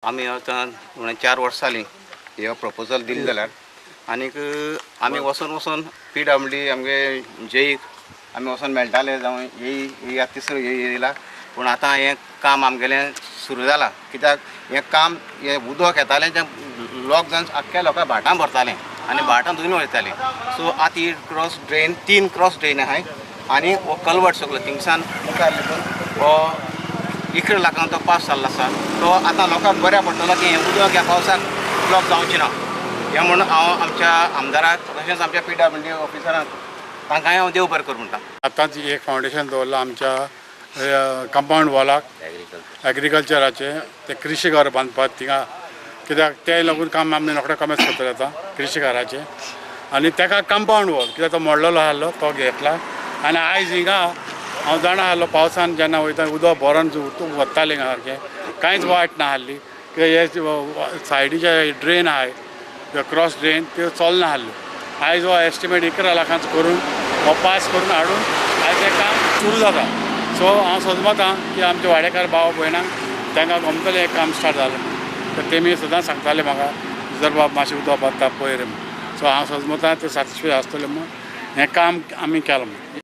आमी आतां 4 वर्सां जालीं हे प्रपोजल दिलें जाल्यार आनीक आमी वचोन वचोन पी डब्ल्यू डी आमगे जेईक आमी वचोन मेळटाले, जावं ही आतां तिसरो हे येयला. पूण आतां हें काम आमगेलें सुरू जालां, कित्याक हें काम हें उदक येतालें तें लोक जावन आख्ख्या लोकां भाटां भरतालें आनी भाटां धुवन वयतालीं. सो आतां ही क्रॉस ड्रेन, 3 क्रॉस ड्रेन आहाय आनी हो कलवट सगलो थिंगसान मुखार लेगून हो 11 लाखांक तो पास जाल्लो आसा. तो आतां लोकांक बऱ्या पडटलो की हें उदक ह्या पावसाक ब्लॉक जावचें ना हें म्हूण हांव आमच्या आमदाराक तशेंच आमच्या पी डब्ल्यू डी ऑफिसरांक तांकांय हांव देव बरें करूं म्हणटा. आतांच एक फावंडेशन दवरलां आमच्या कंपावंड वॉलाक, एग्रीकल्चराचें तें कृशी घर बांदपाक थिंगा, कित्याक ते लागून काम आमी रोखडें कमेच करतले आतां कृशी घराचें. आनी ताका कंपावंड वॉल कित्याक तो मोडलेलो आहलो तो घेतला. आनी आयज हिंगा हांव जाणा आहलो पावसान जेन्ना वयता उदक भरोन वतालें हिंगा सारकें, कांयच वायट ना आहली. कित्याक हे सायडीचे ड्रेन आहाय क्रॉस ड्रेन त्यो चलना आहल्यो. आयज हो एस्टिमेट 11 लाखांचो करून हो पास करून हाडून आयज हें काम सुरू जाता. सो हांव सजमतां की आमचे वाडेकार भाव भयणांक तांकां गमतलें हें काम स्टार्ट जालें. तर तेमी सदांच सांगताले म्हाका जर बाब मातशें उदक भरता पळय रे. सो हांव सजमतां ते सॅटिस्फाय आसतले म्हूण हें काम आमी केलां.